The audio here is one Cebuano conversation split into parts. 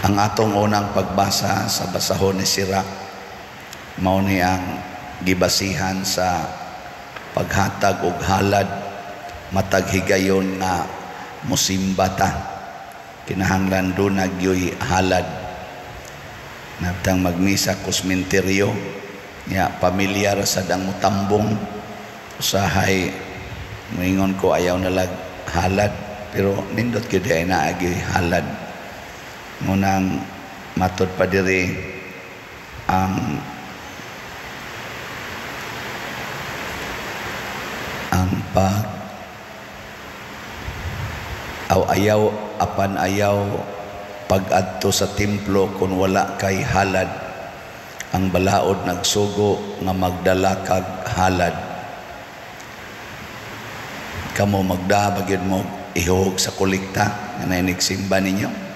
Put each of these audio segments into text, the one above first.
Ang atong unang pagbasa sa basahon ni Sirach, mao ni ang gibasihan sa paghatag og halad matag higayon nga musimba ta. Kinahanglan duna gyoy halad. Nabtang magmisa kusminteryo ya, pamilyar sad ang mutambong. Usahay moingon ko ayaw nalag halad, pero nindot gyud ay naagi halad. Ngunang matod pa diri ang pag aw ayaw apan ayaw pag-adto sa templo kung wala kay halad. Ang balaod nagsugo nga magdala kag halad. Kamo, magda ba gyud mo ihog sa kolekta nga nainigsimba ninyo?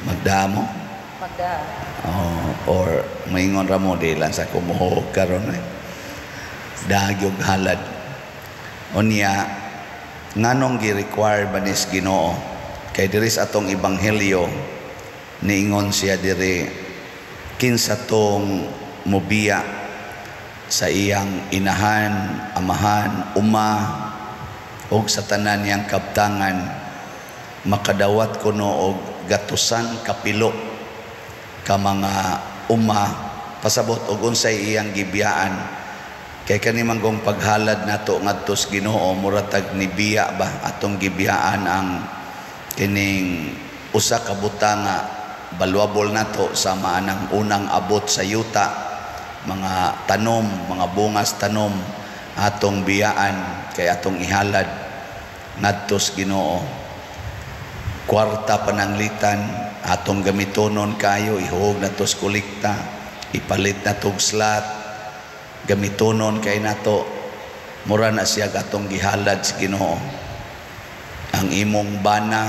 Magda mo? Magda. Oh, or maingon ra mo, di lang sa kumuhog karon eh. Dagyog halad. Unya, nganong gi-require ba nis Ginoo? Kay diri sa atong ebanghelyo, niingon siya diri, kinsa tong mubiya sa iyang inahan, amahan, uma og sa tanan niyang kabtangan, makadawat kuno og gatusan kapilo ka mga uma, pasabot og unsay iyang gibiyaan. Kay kani manggong paghalad nato ngadto sa Ginoo, mura tag nibiya ba, atong gibiyaan ang kining usa ka butang nga valuable nato, sama anang unang abot sa yuta, mga tanom, mga bungas tanom, atong biyaan kay atong ihalad ngadto sa Ginoo. Kwarta pananglitan atong gamitonon kayo, ihog nato sa kolekta, ipalit nato og slot, gamitonon kay nato, mura na siya atong gihalad sa Ginoo. Ang imong bana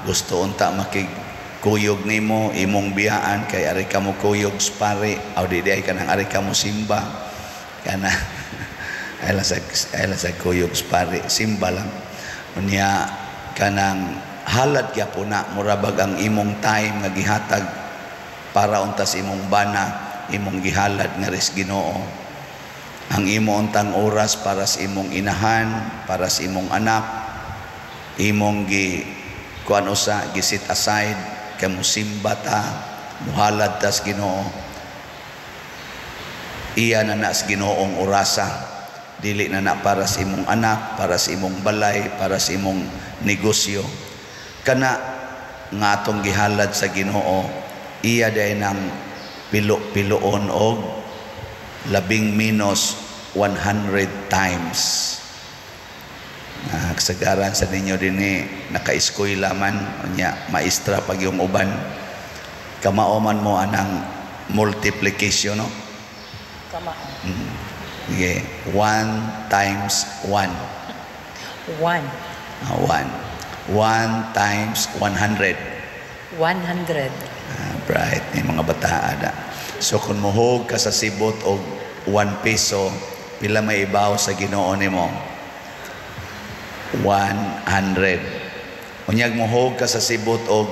gusto unta makigkuyog nimo, imong biyaan kay ari ka mo kuyog sa pare, aw di ay kanang ari ka mo simba kana, ay lang sa kuyog sa pare, simba lang. Unya kanang halad gyapon na, mura bag ang imong time nga gihatag para unta sa imong bana, imong gihalad nga ris Ginoo. Ang imo untang oras para sa imong inahan, para sa imong anak, imong gi kuan usa, gi set aside kay musimba ta, muhalad ta sa Ginoo. Iya na na sa Ginoong orasa, dili na na para sa imong anak, para sa imong balay, para sa imong negosyo. Kana nga atong gihalad sa Ginoo, iya day nang pilo-piloon og labing minus 100 times. Kasagaran sa ninyo dinhi naka-eskwela man, unya maestra pag yung uban, kamao man mo anang multiplication, no? Kamao. Sige, 1 times 1. 1. 1. 1 times 100. 100. Bright ni mga bataa da. So kung muhog ka sa sibot og 1 peso, pila may ibaw sa Ginoo nimo? 100. Unyag muhog ka sa sibot og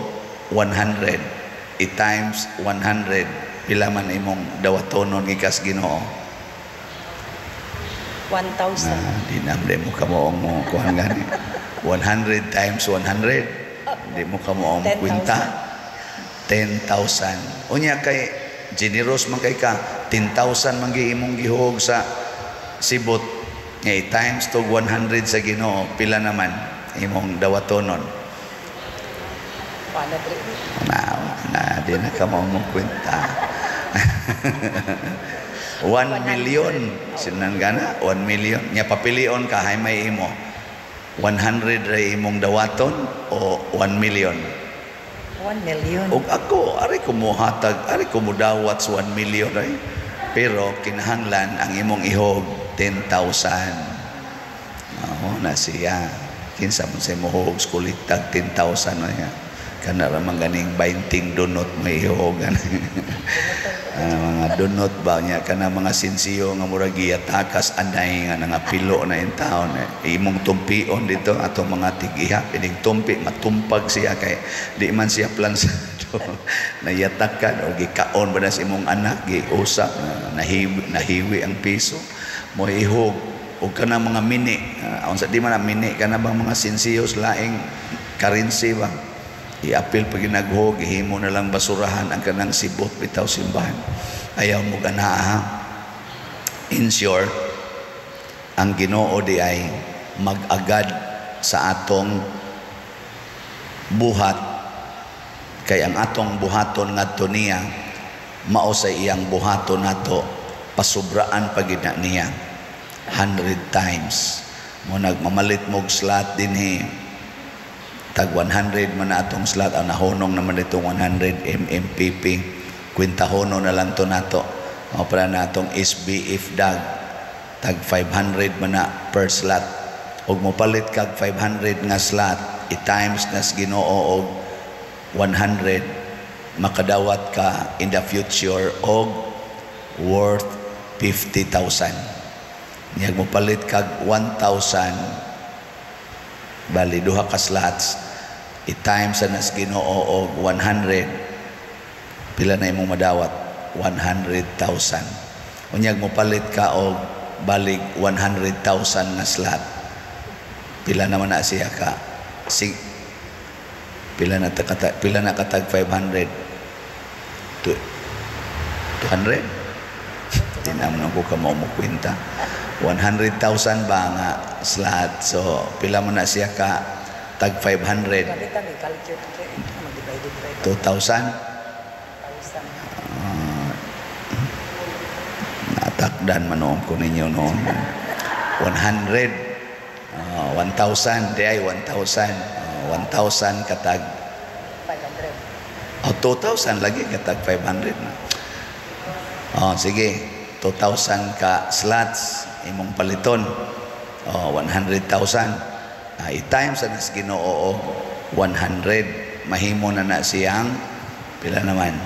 100, i times 100, pila man imong dawatonon gikas Ginoo? 1,000. Ah, di na di mo kamo mo kuan gani. 100 times 100. Di mo kamo ang 10,000. Kwenta. 10,000. Unya kay generous man kay ka, 10,000 man gi imong gihog sa sibot nga i-times to 100 sa Ginoo, pila naman imong dawatonon? Paano, Dre? Na, na di na kamo mo kwenta. 1 million. Sinan gana, 1 million. Nya papilion ka, hay may imo. 100 ray imong dawaton o 1 million? 1 million. Og ako, ari ko mohatag, ari ko modawat sa 1 million ay. Pero kinahanglan ang imong ihog 10,000. Oo, na siya. Kinsa man sa imong sa kuliktag 10,000 na niya. Kana ra man ganing 20 donut may ihog. Mga donut ba niya kana mga sinsiyo nga murag giyatakas anay nga nangapilo na in taon. Imong tumpion dito atong mga tig-ihap, ining tumpi matumpag siya kay di man siya plan sa Nayatakan o gikaon ba na sa imong anak, giusa, nahiwi, nahiwi ang piso. Mo ihog og kana mga mini, unsa di man na mini, kana bang mga sinsiyos, laing currency ba? Iapil pag ginaghog, himo na lang basurahan ang kanang sibot bitaw simbahan. Ayaw mo gana ha. In short, ang Ginoo di ay mag-agad sa atong buhat, kay ang atong buhaton ngadto niya mao sa iyang buhaton nato, pasubraan pa gid na niya 100 times. Mo nagmamalit mog slot dinhi, tag 100 man na atong slot. Ang nahunong naman itong 100 MMPP, kwintahono na lang to nato. O para na atong SBF dag, tag 500 man na per slot. Og mopalit kag 500 nga slot, i-times nas Ginoo og 100, makadawat ka in the future og worth 50,000. Niyag mo palit kag 1,000, bali duha ka slots, i-times sa nas Ginoo og 100, pila na imong madawat? 100,000. Unyag mo palit ka og balig 100,000 nga slot, pila naman na siya ka si pila na ta pila na katag 500? 200. Di naman ako ka mo kwenta. 100,000 ba nga slot, so pila mo na siya ka tag 500? Gamit ang calculate mag-divided by 2,000. 1,000. Natakdan man ko ninyo noon. 100, 1,000 di ay 1,000, 1,000 katag 500. Oh, 2,000 lagi katag 500 na. Oh, sige, 2,000 ka slots imong paliton. Oh, 100,000. I-times sa nas Ginoo og 100, mahimo na na siyang pila naman?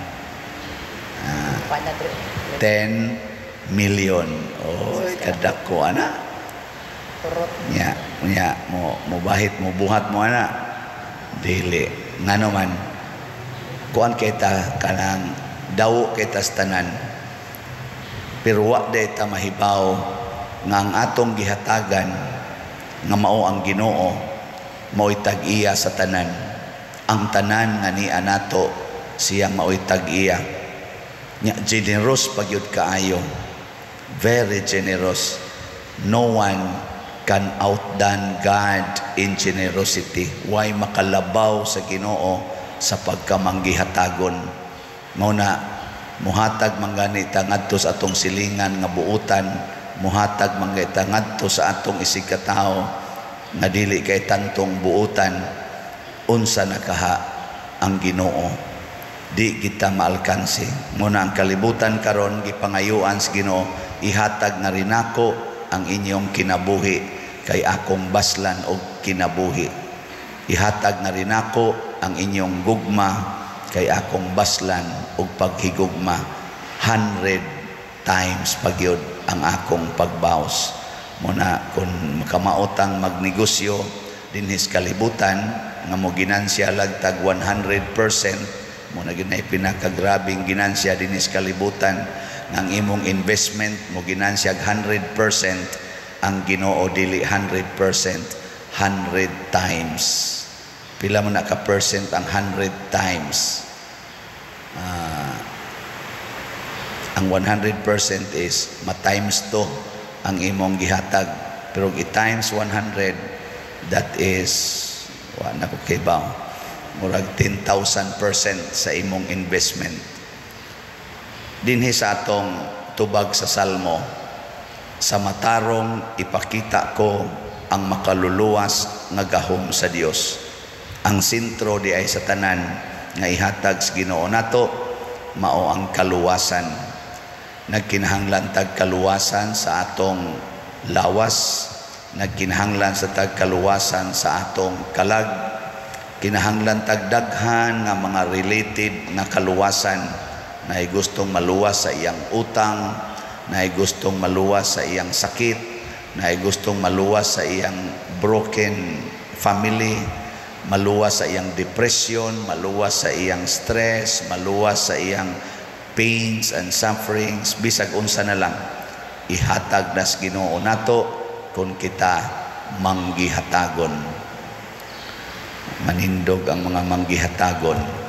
100. 10 million. Oh, kadako ana. Turot. Nya, nya mo mubahit mo buhat mo ana. Dili. Ngano man, kuan kita kanang dawo kita sa tanan. Pero wa day ta mahibaw nga ang atong gihatagan nga mao ang Ginoo, mao'y tag-iya sa tanan. Ang tanan nga niya nato, siya mao'y tag-iya. Nya generous pagyud kaayo. Very generous. No one can outdone God in generosity. Why makalabaw sa Ginoo sa pagkamanggihatagon. Mao na muhatag man gani ta ngadto sa atong silingan nga buutan, muhatag man gani ta ngadto sa atong isig katawo nga dili kay tantong buutan, unsa na kaha ang Ginoo? Di kita maalkanse. Muna ang kalibutan karon gipangayuan sa Ginoo, "Ihatag na rin ako ang inyong kinabuhi kay akong baslan og kinabuhi. Ihatag na rin ako ang inyong gugma kay akong baslan og paghigugma. 100 times pagyod ang akong pagbaos." Muna kung makamaotang magnegosyo dinhis kalibutan nga mo ginansya lagtag 100%, mo na ginay pinakagrabing ginansya dinhis kalibutan nga ang imong investment mo ginansya 100%, ang Ginoo dili 100%, 100 times. Pila mo na ka percent ang 100 times? Ang 100% is ma-times to ang imong gihatag, pero i-times 100, that is, wa na ko kibaw, murag 10,000% sa imong investment. Dinhi sa atong tubag sa Salmo, "Sa matarong ipakita ko ang makaluluwas nga gahom sa Dios." Ang sentro di ay sa tanan nga ihatag sa Ginoo nato mao ang kaluwasan. Nagkinahanglan tag kaluwasan sa atong lawas, nagkinahanglan sa tag kaluwasan sa atong kalag, kinahanglan tag daghan nga mga related nga kaluwasan. Naay gustong maluwas sa iyang utang, naay gustong maluwas sa iyang sakit, naay gustong maluwas sa iyang broken family. Maluwas sa iyang depression, maluwas sa iyang stress, maluwas sa iyang pains and sufferings, bisag unsa na lang ihatag nas Ginoo nato kung kita manggihatagon. Manindog ang mga manggihatagon.